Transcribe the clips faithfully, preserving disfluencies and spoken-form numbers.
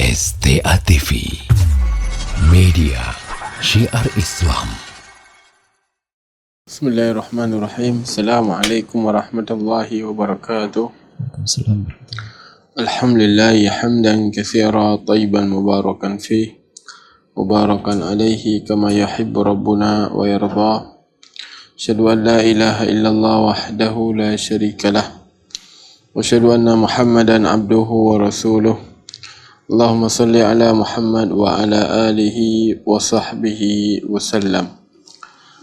S T A T V, media syiar Islam. Bismillahirrahmanirrahim. Assalamualaikum warahmatullahi wabarakatuh. Waalaikumsalam. Alhamdulillah, hamdan katsira, thayyiban mubarakan fih, mubarakan alaihi, kama yuhibbu Rabbuna wa yarda. Asyhadu an la ilaha illallah wahdahu la syarika lah. Wa asyhadu anna Muhammadan abduhu wa rasuluh. Allahumma salli ala Muhammad wa ala alihi wa sahbihi wa sallam.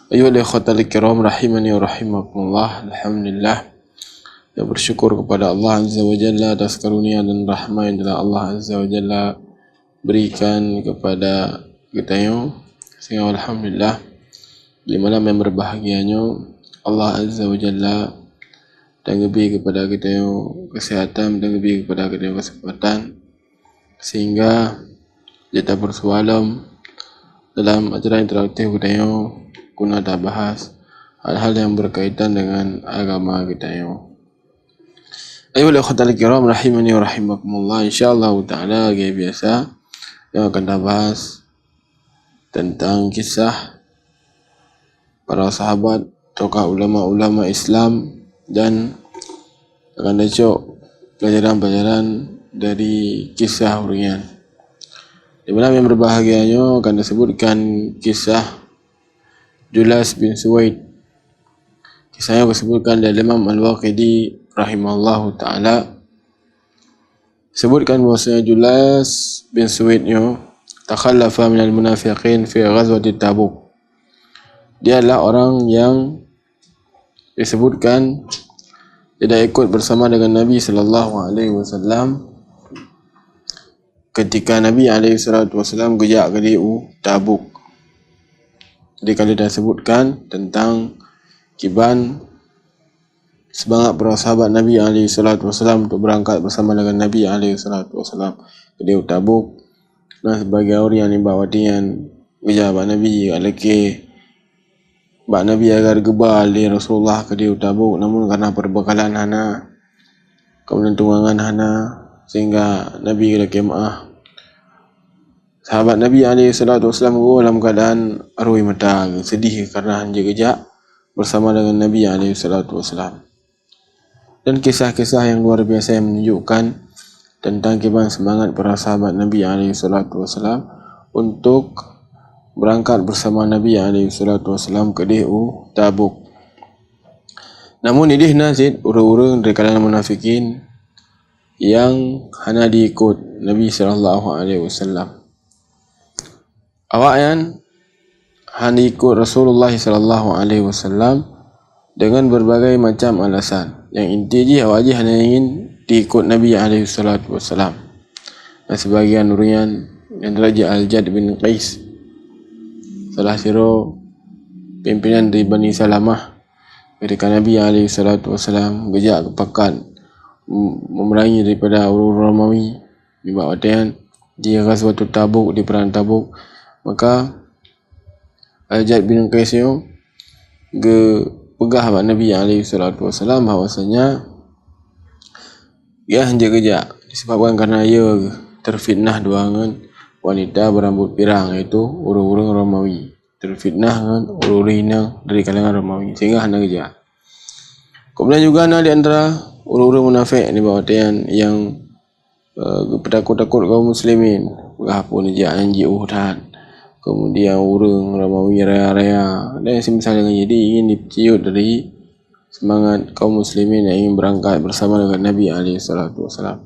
Ayyuhal ikhwatal kiram, rahimani wa rahimakumullah. Alhamdulillah. Kita bersyukur kepada Allah Azza wa Jalla atas karunia dan rahmat yang telah Allah Azza wa Jalla berikan kepada geutanyoe. Sehingga alhamdulillah, di malam yang berbahagia nyoe, Allah Azza wa Jalla dan geubri kepada geutanyoe kesehatan, dan geubri kepada geutanyoe kesempatan, sehingga jeuet tapeureusawa lom dalam acara interaktif geutanyoe, guna tabahas hal-hal yang berkaitan dengan agama geutanyoe. Ayyuhal ikhwatal kiram, rahimani wa rahimakumullah. Insyaallah taala, lagèe biasa, yang akan tabahas tentang kisah para sahabat, tokoh ulama-ulama Islam, dan akan tacok pelajaran-pelajaran dari kisah ureueng nyan. Di malam yang berbahagia nyoe akan disebutkan kisah Julas bin Suwaid. Kisah nyoe disebutkan dari Imam Al-Waqidi rahimahullahu taala. Sebutkan bahwasanya Julas bin Suwaid nyoe takhallafa minal munafiqin fi ghazwati Tabuk. Dia adalah orang yang disebutkan tidak ikut bersama dengan Nabi sallallahu alaihi wasallam ketika Nabi alaihi salatu wasallam geujak keudéh u Tabuk. Jadi, ka lheueh tasebutkan tentang kiban seumangat para sahabat Nabi alaihi salatu wasallam untuk beurangkat beusama dengan Nabi alaihi salatu wasallam keudéh u Tabuk. Na sibagian ureueng nyang nibak watèe nyan geujak bak Nabi, geulakèe bak Nabi agar geuba lé Rasulullah keudéh u Tabuk, namun karena peubeukalan hana, kemudian tungangan hana, sehingga Nabi geulakèe meu'ah. Sahabat Nabi alaihi salatu wasallam geuwoe lam keuadaan rhoi mata, sedih karena hana jeuet geujak bersama dengan Nabi alaihi salatu wasallam. Dan kisah-kisah yang luar biasa yang menunjukkan tentang kiban seumangat para sahabat Nabi alaihi salatu wasallam untuk beurangkat beusama Nabi alaihi salatu wasallam keudéh u Tabuk. Namun idéh na cit ureueng-ureueng dari kalangan munafikin nyang hana jiikot Nabi sallallahu alaihi wasallam. Awaknyan hana jiikot Rasulullah sallallahu alaihi wasallam dengan berbagai macam alasan. Nyang inti jih, awak jih hana ingin jiikot Nabi alaihi salatu wasallam. Dan sibagian ureueng nyan, nyang derajat Al-Jad bin Qais, salah sidroe pimpinan dari Bani Salamah, ketika Nabi alaihi salatu wasallam geujak geupakat, m-, memerangi daripada ureueng Romawi, nibak watèe nyan di Ghazwatut Tabuk, di Perang Tabuk, maka Al-Jad bin Qais nyoe geupeugah bak Nabi alaihi salatu wasallam bahwasanya ia hanjeuet geujak disebabkan karena ia terfitnah dua ngon wanita beurambot pirang, yaitu ureueng-ureueng Romawi. Terfitnah ngon ureueng-ureueng inong dari kalangan Romawi, sehingga hana geujak. Kemudian juga na di antara ureueng-ureueng munafék nibak watèe nyan nyang, eh, geupeutakot-takot kaum muslimin, peugah phon jak nyan jiôh that. Kemudian ureueng Romawi raya-raya dan seumisal dengan, jadi ingin dipeuciut dari seumangat kaum muslimin nyang ingin beurangkat beusama dengan Nabi alaihi salatu wasallam.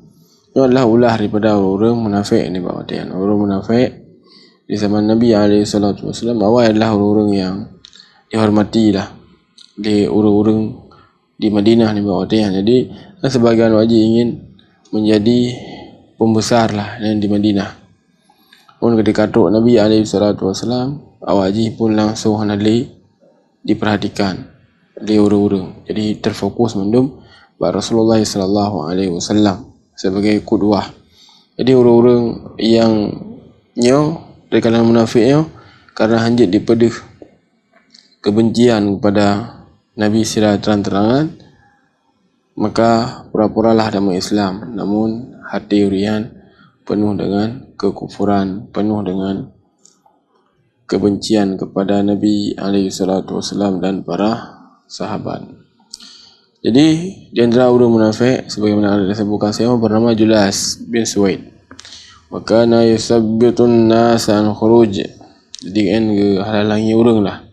Nyoe adalah ulah daripada ureueng-ureueng munafék nibak watèe nyan. Ureueng munafék di zaman Nabi alaihi salatu wasallam awai adalah ureueng-ureueng nyang dihormati lah lé ureueng-ureueng di Madinah nibak watèe nyan. Jadi, na sibagian awak jih ingin menjadi pembesar lah nyan di Madinah. Phon ketika trok Nabi alaihi salatu wasallam, awak jih phon langsong hana lé diperhatikan lé ureueng-ureueng. Jadi, terfokus mandum bak Rasulullah sallallahu alaihi wasallam sebagai qudwah. Jadi, ureueng-ureueng nyang nyoe dari kalangan munafék nyoe, karena hanjeuet dipeudeuh kebencian kepada Nabi secara terang-terangan, maka pura-puralah tameu Islam, namun até ureueng nyan penuh dengan kekufuran, penuh dengan kebencian kepada Nabi alaihi salatu wasallam dan para sahabat. Jadi, di antara ureuëng munafik, sebagaimana ada disebutkan, siapa bernama Julas bin Suwaid. Wa kana yusabbitun nas an khuruj. Jadi, kan geuhalangi ureuëng lah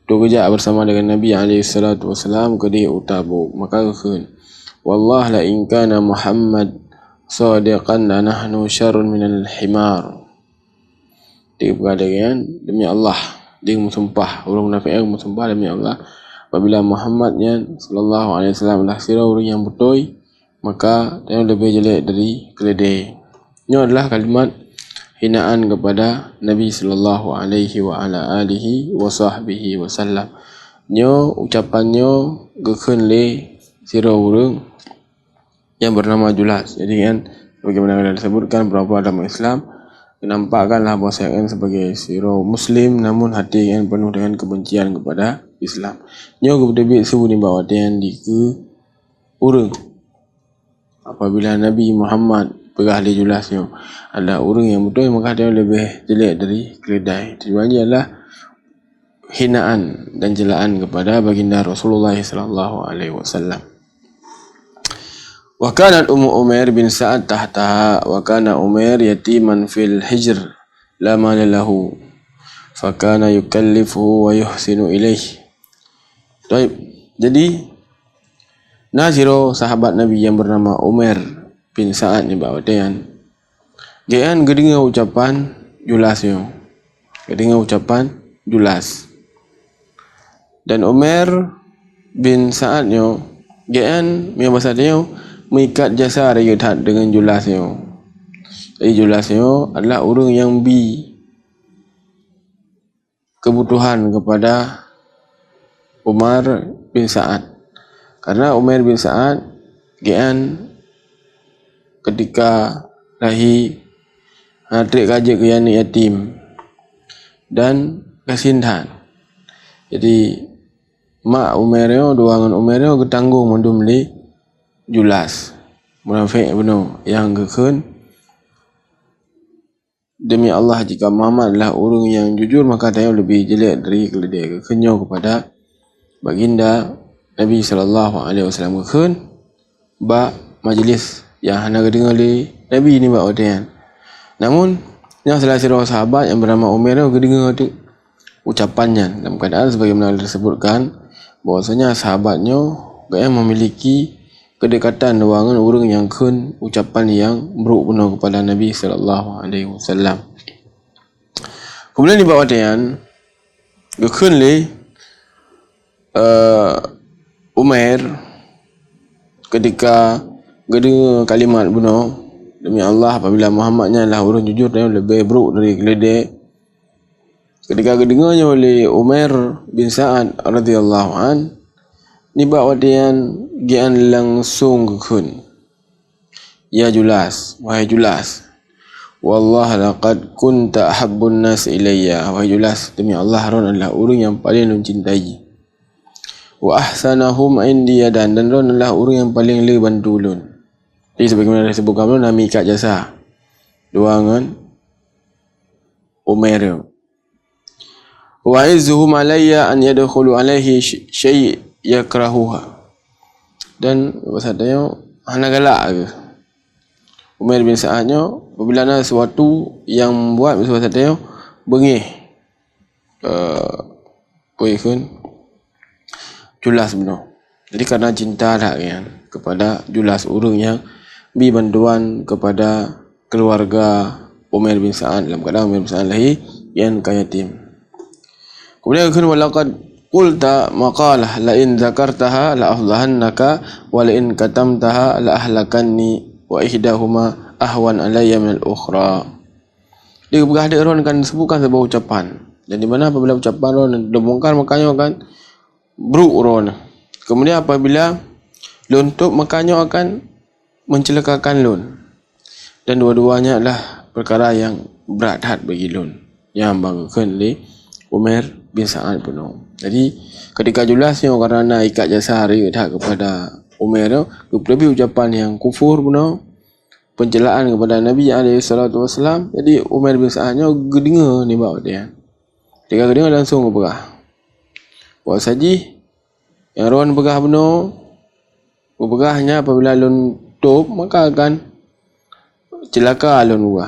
untuk geujak bersama dengan Nabi alaihi salatu wasallam keudeh u Tabuk. Maka geukheun, "Wallah la in kana Muhammad sadiqan la nahnu syarrun minal himar." Dipeugah lagée nyan, "Demi Allah," dia meusumpah, ureuëng munafik nyan meusumpah, "Demi Allah, apabila Muhammad nyan sallallahu alaihi wasallam adalah sidroe ureuëng nyang beutôi, maka tanyoe leubeh jelek dari keuleudée." Nyoe adalah kalimat hinaan kepada Nabi sallallahu alaihi wa ala alihi wa sahbihi wasallam. Nyoe ucapan nyoe geukheun lé sidroe ureuëng yang bernama Julas. Jadi kan, bagaimana kita sebutkan, beberapa dalam Islam menampakkanlah bahwa saya kan sebagai sidroe Muslim, namun hati yang penuh dengan kebencian kepada Islam. Nyoe geupeubiet su nibak watée nyan dikeue ureuëng. Apabila Nabi Muhammad peugah lé Julas nyoe adalah ureuëng yang beutôi, maka dia leubeh jelek dari keuleudai. Tujuan dia adalah hinaan dan celaan kepada baginda Rasulullah sallallahu alaihi wasallam. Wa kanat Ummu Umair bin Sa'ad tahtaha, wa kana Umair yatiman fil hijr la mala lahu, fa kana yukallifuhu wa yuhsinu ilaih. Taib. Jadi, na sidroe sahabat Nabi yang bernama Umair bin Sa'ad nibak watée nyan. Gobnyan geudeungoe ucapan Julas nyoe. Geudeungoe ucapan Julas. Dan Umair bin Sa'ad nyoe, gobnyan meunyoe basa tanyoe, meuikat jasa rayeuk that deungon Julas nyoe. Jadi Julas nyoe adalah ureuëng nyang bi keubutuhan keupada Umar bin Sa'ad. Karena Umair bin Sa'ad, gobnyan keutika lahé hana treb ka jeuet keu aneuëk yatim dan gasien that. Jadi, mak Umair nyoe, dua ngon Umair nyoe geutanggong mandum lé Julas. Munafik bunoe nyang geukheun, "Demi Allah, jika Muhammad adalah ureuëng nyang jujur, maka tanyoe leubeh jelek dari keuleudée." Geukheun nyoe keupada baginda Nabi sallallahu alaihi wasallam, geukheun bak majlis nyang hana geudeungoe lé Nabi nibak watée nyan. Namun, nyang salah sidroe sahabat nyang bernama Umair nyoe geudeungoe teuk ucapan nyan, dalam keadaan sebagaimana tersebutkan bahwasanya sahabat nyoe gobnyan memiliki kedekatan dua ngon ureuëng nyang kheun ucapan nyang brok bunoe keupada Nabi sallallahu alaihi wasallam. Keumudian nibak watée nyan, geukheun lé, eh, Umair keutika geudeungoe kalimat bunoe, "Demi Allah, apabila Muhammad nyan adalah ureuëng jujur, tanyoe leubeh brok dari keuleudée." Keutika geudeungoe nyoe lé Umair bin Sa'ad radhiyallahu an, nibak watée nyan gobnyan langsong geukheun, "Ya Julas, wahai Julas, wallah laqad kunta ahabbun nas ilayya, wahai Julas, demi Allah, droen adalah ureuëng nyang paleng lôn cintai. Wa ahsanahum indi yadan, dan droen adalah ureuëng nyang paleng le bantu lôn." Jadi, sebagaimana disebutkan ulôn, na meuikat jasa dua ngon Umair. "Wa izzuhum alayya an yadkhulu alaihi sy-, syai' yakrahuha." Dan basa tanyoe hana galak geuh. Umair bin Sa'ad nyoe, apabila na sesuatu nyang buat basa tanyoe beungéh, eh, peue kheun, Julas bunoe. Jadi, karena cinta that nyan kepada Julas, ureuëng nyang bi bantuan kepada keluarga Umair bin Sa'ad, dalam keadaan Umair bin Sa'ad lahé nyan ka yatim. Kemudian kheun, "Walaqad qulta maqalah, la in zakartaha la afdhahannaka, wa la in katamtaha la ahlakanni, wa ihdahuma ahwan alayya minal ukhra." Di peugah droen kan sebutkan sebuah ucapan. Dan di mana apabila ucapan droen teubongkar, maka nyoe kan brok droen. Kemudian apabila lôn tôb, maka nyoe akan mencelakakan lôn. Dan dua-duanya adalah perkara yang berat that bagi lôn. Nyang ban geukheun lé Umair bin Sa'ad bunoe. Jadi, ketika Julas nyoe karena ikat jasa rayeuk that kepada Umair nyoe, geupeuleubeh ucapan nyang kufur bunoe, peuncélaan keupada Nabi alaihi salatu wassalam. Jadi Umair bin Sa'ad nyoe geudeungoe nibak watée nyan. Ketika geudeungoe langsong geupeugah, "Bahwasajih nyang droen peugah bunoe, geupeugah nyan apabila lôn tôb, maka akan ceulaka lôn buka.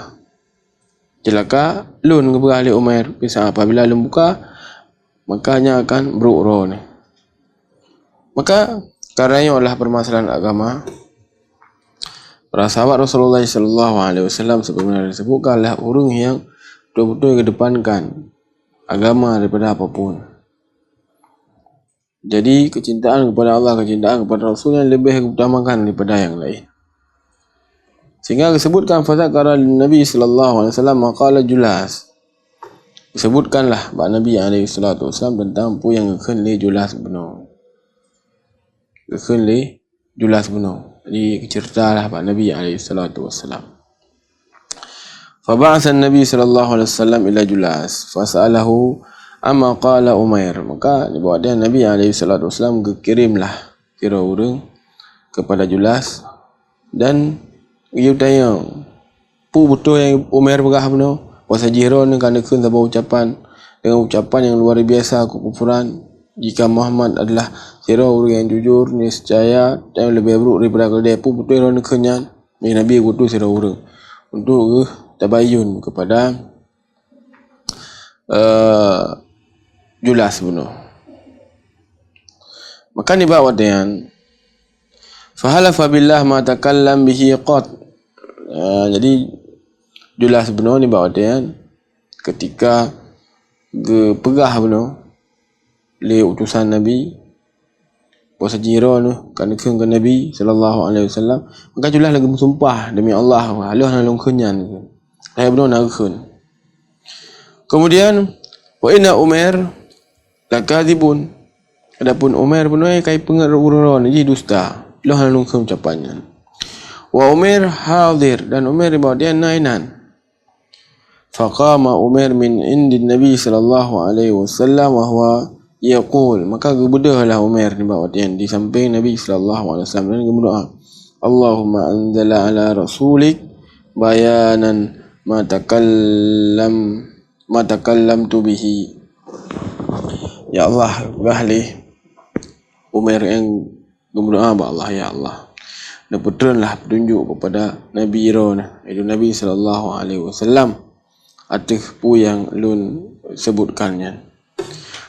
Ceulaka lôn," geupeugah lé Umair bin Sa'ad, "apabila lôn buka, maka nyan akan brôk droeneuh." Maka, karena nyoe adalah permasalahan agama, para sahabat Rasulullah sallallahu alaihi wasallam sebagaimana disebutkan adalah ureuëng yang betul-betul mengedepankan agama daripada apapun. Jadi, kecintaan kepada Allah, kecintaan kepada Rasul yang lebih diutamakan daripada yang lain. Sehingga disebutkan, "Fadzakara Nabi sallallahu alaihi wasallam maqala Julas." Disebutkanlah bak Nabi alaihi salatu wasallam tentang peue nyang geukheun lé Julas bunoe. Geukheun lé Julas bunoe. Jadi, geuceuritalah bak Nabi alaihi salatu wasallam. Fa ba'atsa Nabi sallallahu alaihi wasallam ila Julas, fa sa'alahu amma qala Umair. Maka, nibak watée nyan Nabi alaihi salatu wasallam geukirimlah sidroe ureuëng kepada Julas dan geuyue tanyong, "Peue beutôi nyang Umair peugah bunoe? Bahwasajih droeneuh ka neukheun saboh ucapan, dengan ucapan yang luar biasa kekufuran, jika Muhammad adalah sidroe ureuëng nyang jujur, niscaya dan leubeh brôk daripada keudeh. Peue beutôi droeneuh kheun nyan?" Jadi Nabi geutuh sidroe ureuëng untuk geuh tabayun kepada, eh, Julas bunoe. Maka nibak watée nyan, "Fahalafa billah ma takallam bihi qat." Ah, jadi, Julas bunoe nibak watée nyan, ketika geupeugah bunoe lé utusan Nabi, bahwasajih droeneuh ka neukheun keu Nabi sallallahu alaihi wasallam, maka Julas lagée meusumpah, "Demi Allah, lôn hana lôn kheun nyan." Hai bunoe na geukheun. Kemudian, "Wa inna Umair lakadzibun." Adapun Umair bunoe ka ipeungeut ureuëng droeneuh jih dusta. Lôn hana lôn kheun ucapan nyan. "Wa Umair hadir," dan Umair nibak watée nyan na inan. "Faqama Umair min indin Nabi sallallahu alaihi wasallam wa huwa yaqul." Maka geubeudôhlah Umair nibak watée nyan di sampéng Nabi sallallahu alaihi wasallam dan geumeudoá, "Allahumma anzala ala rasulik bayanan ma takallam, ma takallamtu bihi." Ya Allah, peugah lé Umair nyang geumeudoá bak Allah, "Ya Allah, neupeutreunlah peutunjuk keupada Nabi droeneuh, yaitu Nabi sallallahu alaihi wasallam, ateueh peue nyang lôn seubutkan nyan."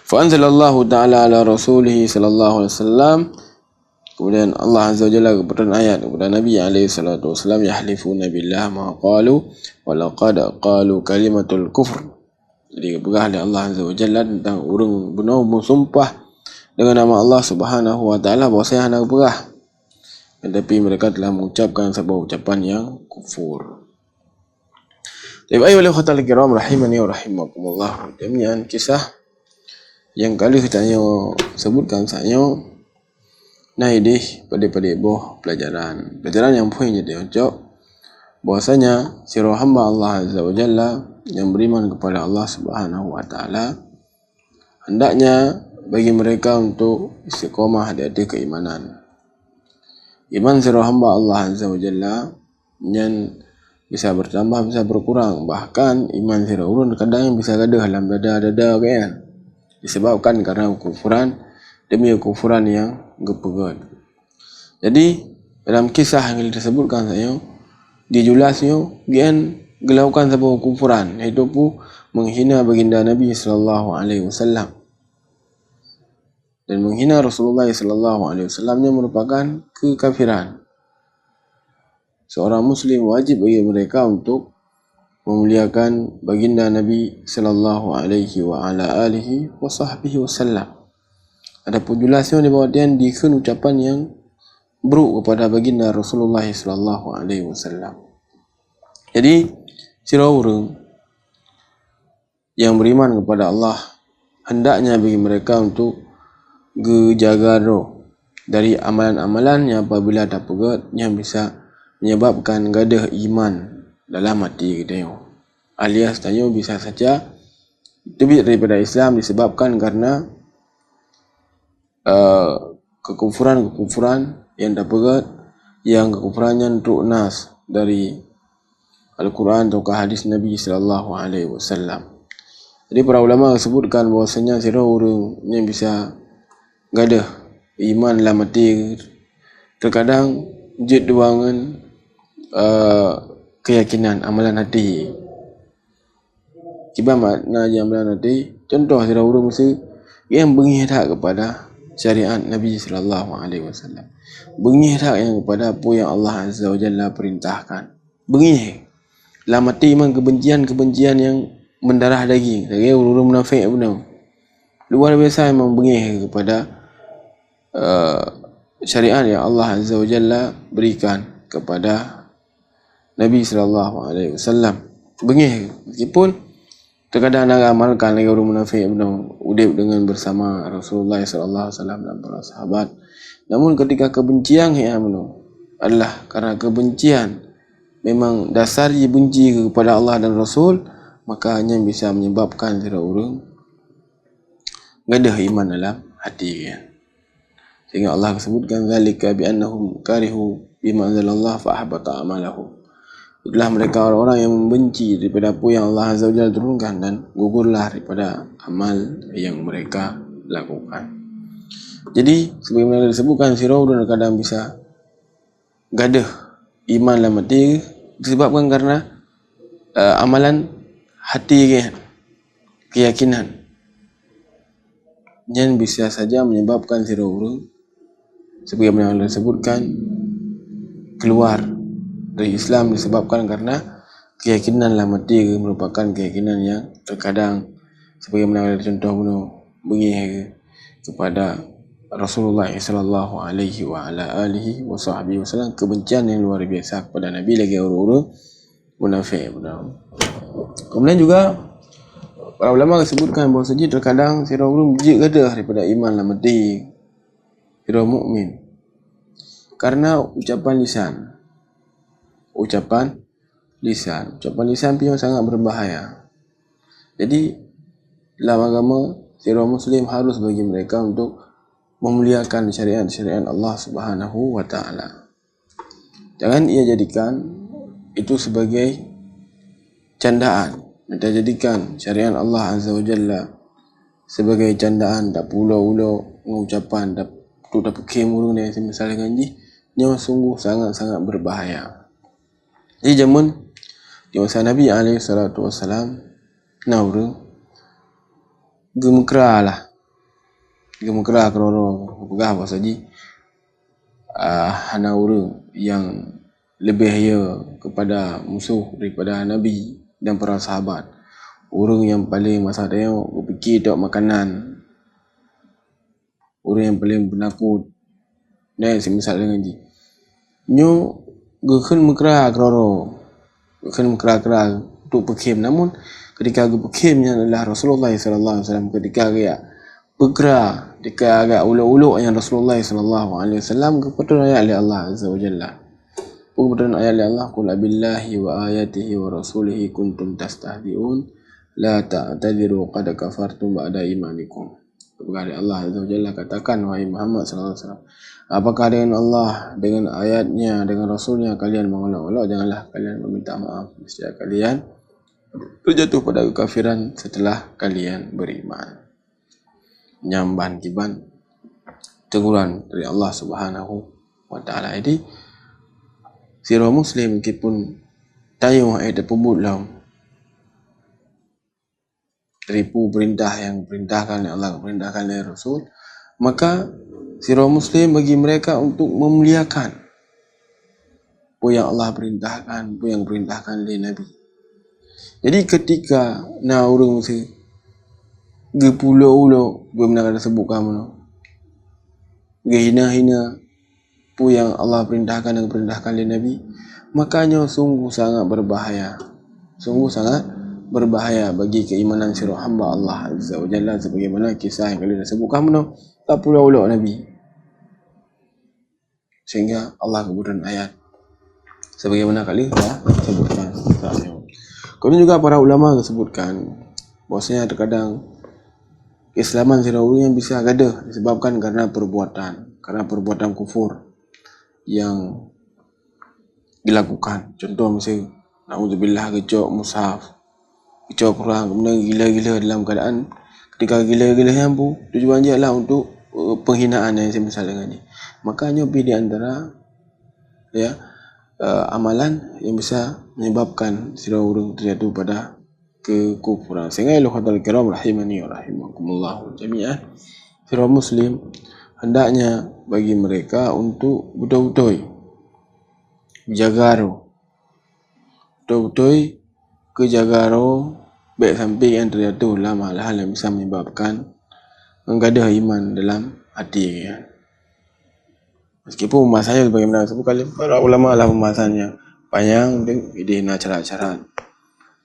Fa anzalallahu ta'ala ala rasulihi sallallahu alaihi wasallam. Kemudian Allah Azza wa Jalla geupeutreun ayat kepada Nabi alaihi salatu wasallam, "Yahlifuna billah ma qalu wa laqad qalu kalimatul kufr." Jadi, geupeugah lé Allah Azza wa Jalla tentang ureuëng bunoe meusumpah dengan nama Allah Subhanahu wa Ta'ala bahwasanya hana geupeugah, tetapi mereka telah mengucapkan saboh ucapan yang kufur. Tapi, ayuhal ikhwatal kiram rahimani wa rahimakumullah. Demikian kisah nyang ka lheueh tanyoe sebutkan saat nyoe. Na ideh padé-padé boh pelajaran. Pelajaran nyang poin jeuet cok, bahwasanya sidroe hamba Allah Azza wa Jalla nyang beriman kepada Allah Subhanahu wa Ta'ala, hendaknya bagi mereka untuk istiqomah di atas keimanan. Iman sidroe hamba Allah Azza wa Jalla nyan bisa bertambah, bisa berkurang. Bahkan iman sidroe ureuëng kadang bisa gadôh lam dada-dada geuh nyan, disebabkan karena kekufuran demi kekufuran nyang geupeugét. Jadi, dalam kisah nyang tersebutkan saat nyoe, di Julas nyoe, geuh nyan geulakukan saboh kekufuran, yaitu peue, menghina baginda Nabi sallallahu alaihi wasallam. Dan menghina Rasulullah sallallahu alaihi wasallam nyan merupakan kekafiran. Seorang muslim wajib bagi mereka untuk memuliakan baginda Nabi sallallahu alaihi wa ala alihi wa sahbihi wasallam. Adapun Julas nyoe nibak watée nyan dikheun ucapan nyang brôk kepada baginda Rasulullah sallallahu alaihi wasallam. Jadi, sidroe ureuëng nyang beriman kepada Allah, hendaknya bagi mereka untuk geujaga droe dari amalan-amalan nyang apabila tapeugét nyang bisa menyebabkan gadôh iman dalam até geutanyoe. Alias tanyoe bisa saja teubiet daripada Islam disebabkan karena, eh, kekufuran-kekufuran nyang tapeugét, nyang kekufuran nyan trok nas, dari Al-Quran ataukah hadis Nabi sallallahu alaihi wasallam. Jadi para ulama sebutkan bahwasanya sidroe ureuëng nyang bisa gadôh iman lam até, terkadang jeuet dua ngon, eh, keyakinan, amalan hati. Kiban makna nyang meunan nanti, contoh sidroe ureuëng meusé nyang beungéh that kepada syariat Nabi sallallahu alaihi wasallam. Beungéh that nyang kepada peue nyang Allah Azza wa Jalla perintahkan. Beungéh. Lam até memang kebencian-kebencian nyang mendarah daging. Lagée ureuëng munafék bunoe. Luar biasa memang beungéh kepada, eh, syariat yang Allah Azza wa Jalla berikan kepada Nabi sallallahu alaihi wasallam. Beungéh, meskipun terkadang na amalkan lagée ureuëng munafék bunoe, udeb dengan bersama Rasulullah sallallahu alaihi wasallam dan para sahabat. Namun ketika kebencian nyang bunoe adalah karena kebencian, memang dasar jih benci kepada Allah dan Rasul, maka nyan bisa menyebabkan sidroe ureuëng gadôh iman dalam hati geuh. Sehingga Allah sebutkan, "Dzalika bi annahum karihu bima anzalallah fa ahbata a'malahum." Itulah mereka orang-orang yang membenci daripada apa yang Allah Azza wa Jalla turunkan dan gugurlah daripada amal yang mereka lakukan. Jadi, sebagaimana disebutkan, sidroe ureuëng kadang bisa gadôh iman lam até disebabkan karena, eh, amalan hati geuh, keyakinan. Nyan bisa saja menyebabkan sidroe ureuëng, sebagaimana yang disebutkan, keluar dari Islam disebabkan karena keyakinan lam até geuh merupakan keyakinan yang terkadang, sebagaimana contoh bunoe, beungéh kepada Rasulullah sallallahu alaihi wa ala alihi wa sahbihi wasallam, kebencian yang luar biasa kepada Nabi lagée ureuëng-ureuëng munafék bunoe. Kemudian juga para ulama sebutkan bahwa saja terkadang sidroe ureuëng jeuet gadôh daripada iman lam até sidroe mukmin karena ucapan lisan. Ucapan lisan. Ucapan lisan pih sangat berbahaya. Jadi, lam agama, sidroe muslim harus bagi mereka untuk memuliakan syariat-syariat Allah Subhanahu wa Ta'ala. Jangan ia jadikan itu sebagai candaan. Kita jadikan syariat Allah Azza wa Jalla sebagai candaan, tapeuulo-ulo ngon ucapan, tap-, untuk tapeukhém ureuëng dan seumisal dengan jih, nyoe sungguh sangat-sangat berbahaya. Di jameun, di masa Nabi alaihi salatu wassalam, na ureuëng geumeukra lah. Geumeukra keudroe-droe, geupeugah bahwa saji, ah, hana ureuëng nyang leubeh ye kepada musoh daripada Nabi dan para sahabat. Ureuëng nyang paleng masa tanyoe geupike tok makanan. Ureuëng nyang paleng peunakot. Dan seumisal dengan jih. Nyoe geukheun meukra keudroe-droe. Geukheun meukra-kra untuk peukhém. Namun, ketika geupeukhém nyan adalah Rasulullah sallallahu alaihi wasallam, ketika geujak peukra, ketika geujak ulok-ulok nyan Rasulullah sallallahu alaihi wasallam, geupeutrön ayat lé Allah Azza wa Jalla. Geupeutrön ayat lé Allah, "Qul abillahi wa ayatihi wa rasulihi kuntum tastahzi'un, la ta'tadiru qad kafartum ba'da imanikum." Kepada Allah Azza wa Jalla, katakan, wahai Muhammad sallallahu alaihi wasallam, apakah dengan Allah, dengan ayatnya, dengan Rasulnya kalian mengolok-olok? Janganlah kalian meminta maaf, niscaya kalian terjatuh pada kekafiran setelah kalian beriman. Nyan ban kiban teguran dari Allah Subhanahu wa Ta'ala. Jadi, sidroe muslim meskipun tanyoe hana tapeubuet lom ripu perintah nyang perintahkan lé Allah, perintahkan lé Rasul, maka sidroe muslim bagi mereka untuk memuliakan peue nyang Allah perintahkan, peue nyang perintahkan lé Nabi. Jadi, ketika na ureuëng meusti geupeuulo-ulo, bagaimana ka teusebut kamoe, geuhina-hina peue nyang Allah perintahkan dan geuperintahkan lé Nabi, maka nyoe sungguh sangat berbahaya. Sungguh sangat berbahaya bagi keimanan sidroe hamba Allah Azza wa Jalla, sebagaimana kisah nyang ka lheueh teusebut kamoe, tapeuulo-ulo Nabi. Sehingga Allah geupeureuntah ayat sebagaimana ka lheueh tasebutkan. Kemudian juga para ulama geusebutkan bahwasanya terkadang keislaman sidroe ureuëng nyan bisa gadôh disebabkan karena perbuatan, karena perbuatan kufur yang dilakukan. Contoh miseue, naudzubillah, geucok mushaf, geucok Quran, kemudian gila-gila dalam keadaan ketika gila-gila nyan pun tujuan jih adalah untuk eh, penghinaan yang semisal dengan ini. Maka nyoe pih di antara ya eh, amalan yang bisa menyebabkan sidroe ureuëng terjatuh pada kekufuran. Sehingga ayuhal kiram rahimani wa rahimakumullah jami'an, sidroe muslim hendaknya bagi mereka untuk beutôi-beutôi jaga roh. Beutôi-beutôi keu jaga roh, bék sampai nyang terjatuh lam hal-hal yang bisa menyebabkan meugadôh iman dalam hati. Meskipun pembahasannya sebagaimana disebutkan oleh para ulama adalah pembahasan yang panjang dan idéh na syarat-syarat.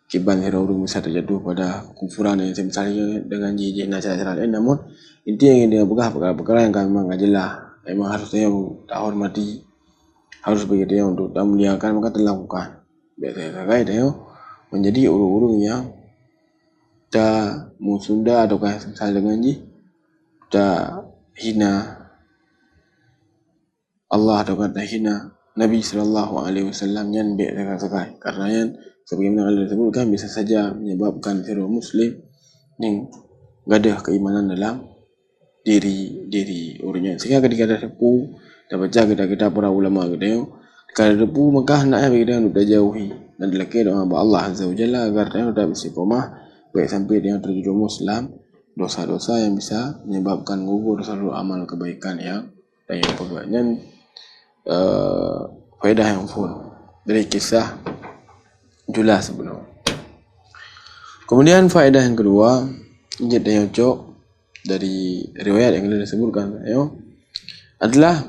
Kiban sidroe ureuëng bisa terjatuh pada kekufuran yang misalnya dengan jih na syarat-syarat lain, namun inti yang ingin peugah perkara-perkara yang memang jelas, memang harus yang tahormati, harus begitu yang untuk tamuliakan maka terlakukan. Biasa sagai dia menjadi ureuëng-ureuëng yang ta musunda ataukah semisal dengan jih ta hina Allah ataukah ta hina Nabi sallallahu alaihi wasallam nyan bék sagai-sagai. Karena nyan sebagaimana Allah sebutkan bisa saja menyebabkan sidroe muslim yang gadôh keimanan dalam diri diri ureuëng nyan. Sehingga ketika ada teupeu, tabaca kitab-kitab para ulama geutanyoe, ketika ada teupeu maka hendaknya bagi geutanyoe untuk tajauhi dan dilakée doa bak Allah Azza wa Jalla agar tanyoe tetap istiqomah, bék sampai tanyoe terjerumus dalam dosa-dosa yang bisa menyebabkan gugur seluruh amal kebaikan yang tanyoe peubuet. Nyan eh, faedah yang full dari kisah Julas bunoe. Kemudian faedah yang kedua, jeuet tanyoe cok dari riwayat yang telah disebutkan, ya, adalah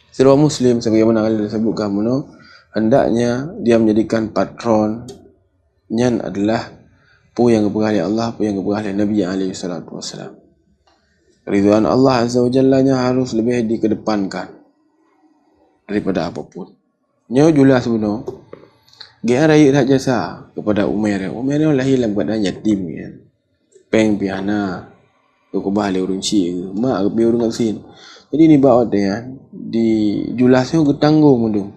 sidroe muslim sebagaimana telah disebutkan bunoe, hendaknya dia menjadikan patron nyan adalah peue nyang geupeugah lé Allah, peue nyang geupeugah lé Nabi alaihi salatu wassalam. Ridwan Allah Azza wa Jalla nyan harus leubeh dikedepankan daripada apapun. Nyoe Julas bunoe, geuh rayeuk that jasa kepada Umair. Umair nyoe lahé lam keuadaan yatim nyan. Péng pih hana, geukeubah lé ureuëng chik, mak geubri ureuëng gasien. Jadi nibak watée nyan, di Julas nyoe geutanggong meudum.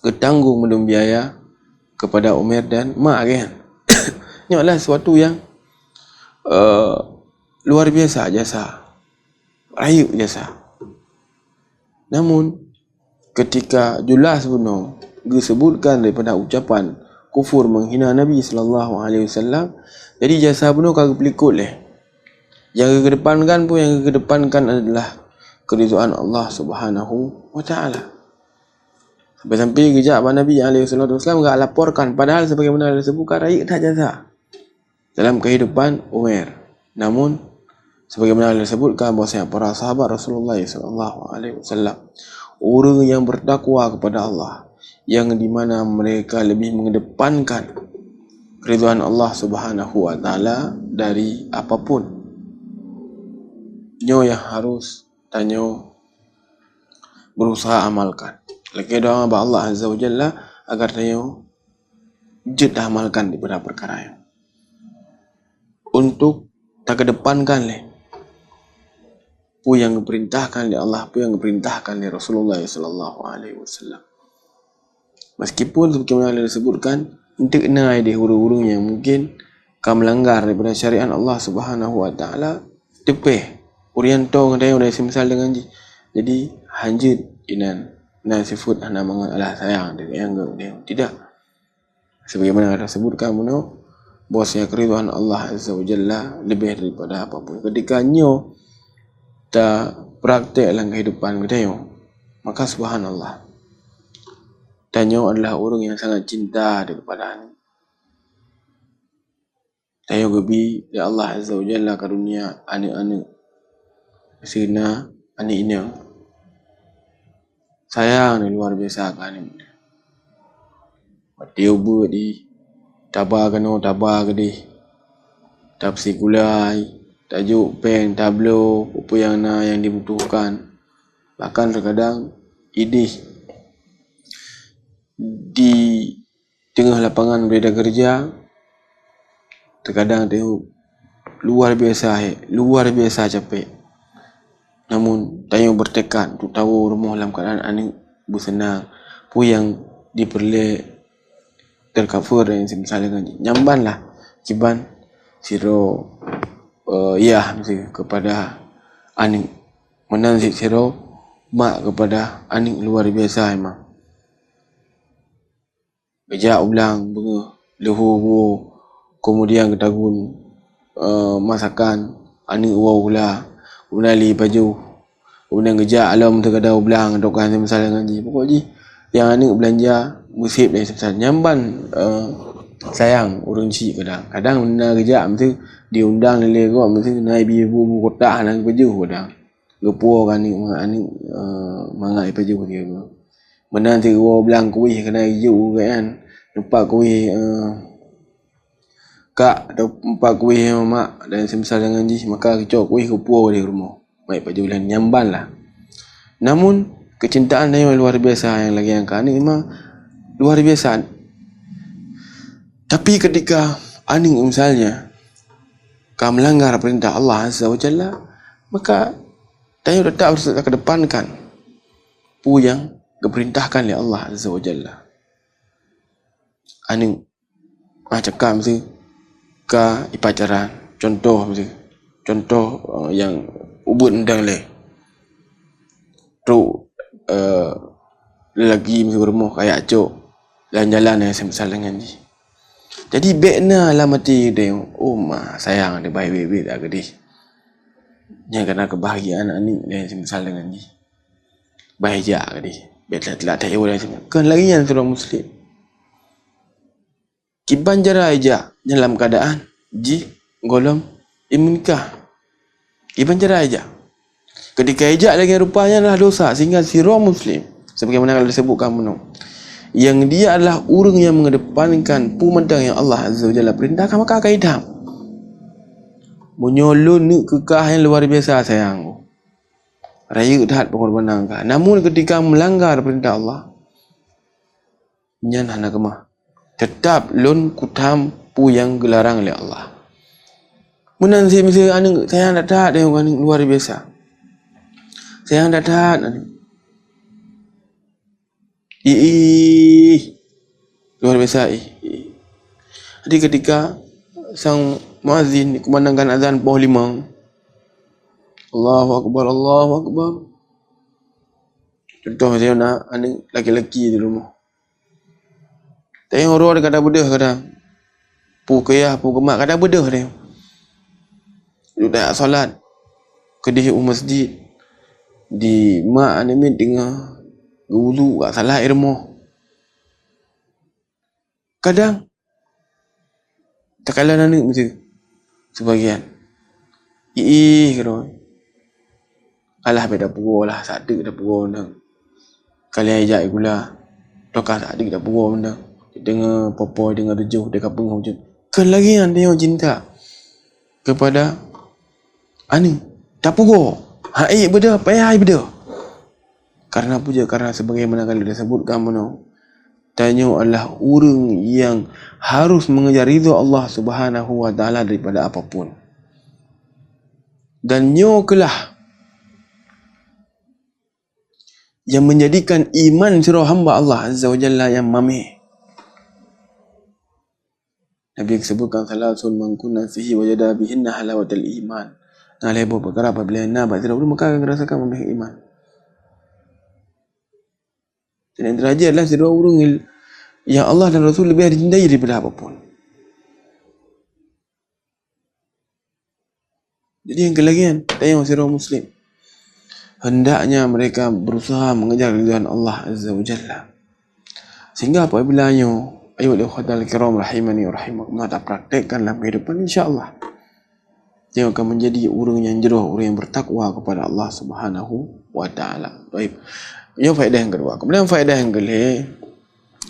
Geutanggong meudum biaya kepada Umair dan mak geuh nyan. Nyoe adalah sesuatu yang eh, luar biasa jasa, rayeuk jasa. Namun ketika Julas bunoe geusebutkan daripada ucapan kufur menghina Nabi sallallahu alaihi wasallam, jadi jasa bunoe ka geupeulikot lé. Yang geukedepankan pun yang geukedepankan adalah keridhaan Allah Subhanahu wa taala. Sampai-sampai geujak bak Nabi alaihi salatu wasallam gak laporkan, padahal sebagaimana disebutkan rayeuk that jasa dalam kehidupan Umair. Namun sebagaimana disebutkan bahwasanya para sahabat Rasulullah sallallahu alaihi wasallam ureuëng yang bertakwa kepada Allah, yang di mana mereka lebih mengedepankan ridhaan Allah Subhanahu wa taala dari apapun. Nyoe yang harus tanyoe berusaha amalkan. Lakée doa bak Allah Azza wa Jalla agar tanyoe jeuet amalkan daripada perkara nyoe. Untuk takedepankan lé peue nyang geuperintahkan lé Allah, peue nyang geuperintahkan lé Rasulullah sallallahu alaihi wasallam. Meskipun sebagaimana disebutkan, enteuk na idéh ureuëng-ureuëng yang mungkin ka melanggar daripada syariat Allah Subhanahu wa taala, teupeh ureuëng tong ada yang udah semisal dengan jih. Jadi hanjeuet inan na sifat hana mangat alah sayang deungon tidak. Sebagaimana ka tersebutkan bunoe, bahwasanya keridhaan Allah Azza wa Jalla lebih daripada apapun. Ketika nyoe tapraktek lam kehidupan geutanyoe, maka subhanallah, tanyoe adalah ureuëng yang sangat cinta kepada aneuk. Tanyoe geubi lé Allah Azza wa Jalla karunia aneuk-aneuk, seuna aneuk inong. Sayang luar biasa keu aneuk. Watée ubeuet di taba keunoe taba keudeh, tapeusikulai, tajok péng, tabloe, peue-peue nyang na nyang dibutuhkan. Bahkan terkadang idéh di teungoh lapangan beureuda keureuja, terkadang teuh luar biasa hé, luar biasa capek. Namun tanyoe bertekad untuk tawoe rumoh lam keadaan aneuk beuseunang, peue nyang jipeureulée dan kafur dan seumisal deungon jih. Nyang ban lah, kiban sidroe, eh, yah miseue keupada aneuëk. Meunan cit sidroe mak keupada aneuëk luar biasa memang. Geujak u blang beungoh, leuhô woe, keumudian geutagun, eh, masakan, aneuëk woe u hula, keumudian lé pajoh, keumudian geujak lom teuh gata u blang, dokah seumisal deungon jih. Pokok jih, nyang aneuëk beulanja, meusieb dan seumisal. Nyan ban, eh, sayang ureuëng chik kadang. Kadang na geujak miseue diundang lé gob miseue na ibi bu-bu kotak hana geupajoh kadang. Geupuwoe keu aneuëk, mangat aneuëk, eh, mangat ipajoh lé gob. Meunan cit geuwoe blang kueh keunan ijok geuh nyan. Numpak kueh, eh, kak atau numpak kueh mak dan seumisal deungon jih, maka geucok kueh geupuwoe di rumoh. Baik pajoh lé nyan ban lah. Namun, keucintaan nyoe luar biasa nyang lagée nyan keu aneuëk memang luar biasa. Tapi ketika aneuëk misalnya ka melanggar perintah Allah Azza wa Jalla, maka tanyoe tetap harus takedepankan peue nyang geuperintahkan lé Allah Azza wa Jalla. Aneuëk, ah, cakap miseue ka ipacaran, contoh miseue, contoh, eh, nyang ubit mantong lé. Trok, eh, lelaki miseue rumoh kajak cok jalan-jalan nyang seumisal deungon jih. Jadi, bék na lam até geutanyoe, "Oh, ma, sayang, ada baik-baik tak keudeh. Nyang kana keubahgiaan aneuëk nyang seumisal deungon jih. Baik jak keudeh. Bék telat-telat tayue dan seumisal." Kon lagée nyan sidroe muslim. Kiban cara ijak nyan lam keuadaan jih gohlom imeunikah. Kiban cara ijak. Ketika ijak lagée rupa nyan adalah dosa, sehingga sidroe muslim, sebagaimana ka disebutkan bunoe, yang dia adalah ureuëng yang mengedepankan peue mantong yang Allah Azza wa Jalla perintahkan, maka akan idam. Meunyoe lôn neuk keukah nyang luar biasa sayang, rayeuk that pengorbanan kah. Namun ketika melanggar perintah Allah, nyan hana keumah. Teutap lôn kutam peue nyang geularang lé Allah. Meunan cit miseue aneuëk sayang that-that deungon aneuëk luar biasa. Sayang that-that aneuëk. Ih, ih. Luar biasa, ih, ih. Jadi ketika sang muazin dikumandangkan azan poh limong, Allahu Akbar, Allahu Akbar. Contoh misalnya na aneuëk laki-laki di rumoh. Tayong uroe ka tabeudôh kadang. Peue keu yah, peue keu mak ka tabeudôh tayong. Duek tajak salat keudeh u masjid. Di mak aneuk miet teungoh geuwudu ka salah i rumoh. Kadang takalon aneuk miseue sibagian. Iih keudroe. Alah bék tapeugoe lah, sateuk tapeugoe mantong. Kalian jak i gula, tokah sateuk tapeugoe mantong. Deungoe popo, deungoe tujoh, deungoe peungoh jeuet. Kon lagée nyan tanyoe cinta keupada aneuk. Tapeugoe, hai beudôh, payah beudôh. Karena peue jeuet? Karena sebagaimana ka lheueh disebutkan bunoe, tanyoe adalah ureuëng nyang harus mengejar ridho Allah Subhanahu wa Taala daripada apapun. Dan nyoe keulah yang menjadikan iman sidroe hamba Allah Azza wa Jalla nyang mamèh. Nabi geusebutkan, "Salasun man kunna fihi wajada bihinna halawatal iman." Na lhèe boh peukara apabila na bak sidroe ureuëng, maka akan geurasakan mamèh iman. Dan yang terakhir adalah sidroe ureuëng yang Allah dan Rasul lebih dicintai daripada apapun. Jadi yang keulagian, tanyoe sidroe muslim, hendaknya mereka berusaha mengejar ridhaan Allah Azza wa Jalla. Sehingga apabila nyoe, ayuhal ikhwatal kiram rahimani wa rahimakumullah, tapraktekkan dalam kehidupan, insya Allah, dia akan menjadi ureuëng nyang jroh, ureuëng nyang bertakwa kepada Allah Subhanahu wa Taala. Baik. Nyoe faedah nyang keudua. Kemudian faedah nyang keulhèe,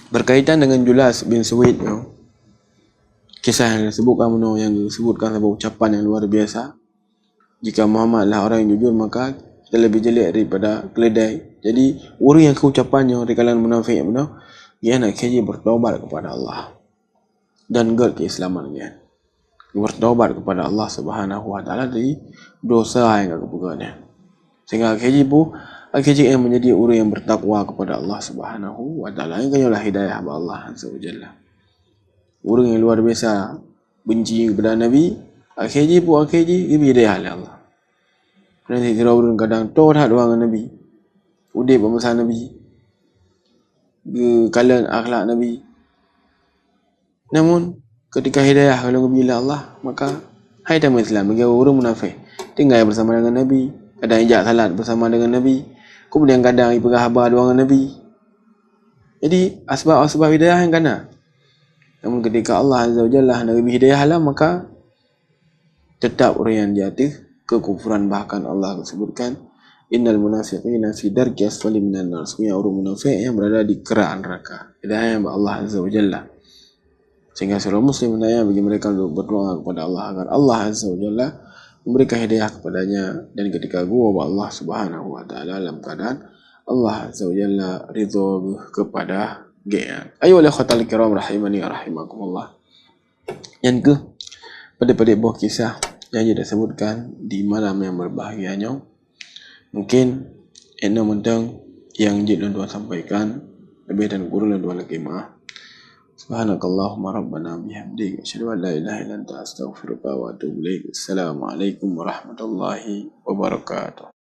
berkaitan dengan Julas bin Suwaid nyoe. Kisah nyang disebutkan bunoe, nyang disebutkan saboh ucapan nyang luar biasa. Jika Muhammad adalah orang yang jujur, maka kita lebih jelek daripada keledai. Jadi, ureuëng nyang keu ucapan nyoe di kalangan munafik bunoe, gobnyan akhé jih bertobat kepada Allah dan gét keislaman gobnyan. Bertobat kepada Allah Subhanahu wa Taala dari dosa nyang ka geupeugét nyan. Sehingga akhé jih bu-, Akhé jih nyang menjadi ureuëng nyang bertakwa kepada Allah Subhanahu wa Taala. Nyang keunyoe lah hidayah bak Allah Azza wa Jalla. Ureuëng nyang luar biasa benci kepada Nabi, akhé jih, peue akhé jih, geubri hidayah lé Allah. Dan sidroe ureuëng kadang toe that doá ngon Nabi, udeb bak masa Nabi, geukalon akhlak Nabi. Namun, ketika hidayah ka lheueh geubri lé Allah, maka hai tameuislam lagée ureuëng munafék. Tinggai bersama dengan Nabi, kadang ijak salat bersama dengan Nabi, kemudian kadang ipeugah haba doá ngon Nabi. Jadi, asbab-asbab hidayah nyang kana. Namun, ketika Allah Azza wa Jalla hana geubri hidayah lom, maka tetap ureuëng nyan di ateueh kekufuran. Bahkan Allah sebutkan, "Innal munafiqina fi darki asfali minan nar." Sesungguhnya ureuëng munafék nyang berada di kerak neraka. Hidayah bak Allah Azza wa Jalla. Sehingga seorang muslim hendaknya bagi mereka untuk berdoa kepada Allah agar Allah Azza wa Jalla memberikan hidayah kepadanya dan ketika geuwoe bak Allah Subhanahu wa Taala dalam keadaan Allah Azza wa Jalla ridho kepada geuhnyan. Ayolah, ikhwatal kiram rahimani wa rahimakumullah. Nyan keuh padub-padub boh kisah nyang jeuet tasebutkan di malam nyang berbahagia nyoe. Mungkin inoe mantong nyang jeuet lôn tuan sampaikan, leubeh dan kureueng lôn tuan lakée meu'ah. Subhanakallahumma rabbana bihamdik, asyhadu an la ilaha illa anta, astaghfiruka wa atubu ilaik. Assalamualaikum warahmatullahi wabarakatuh.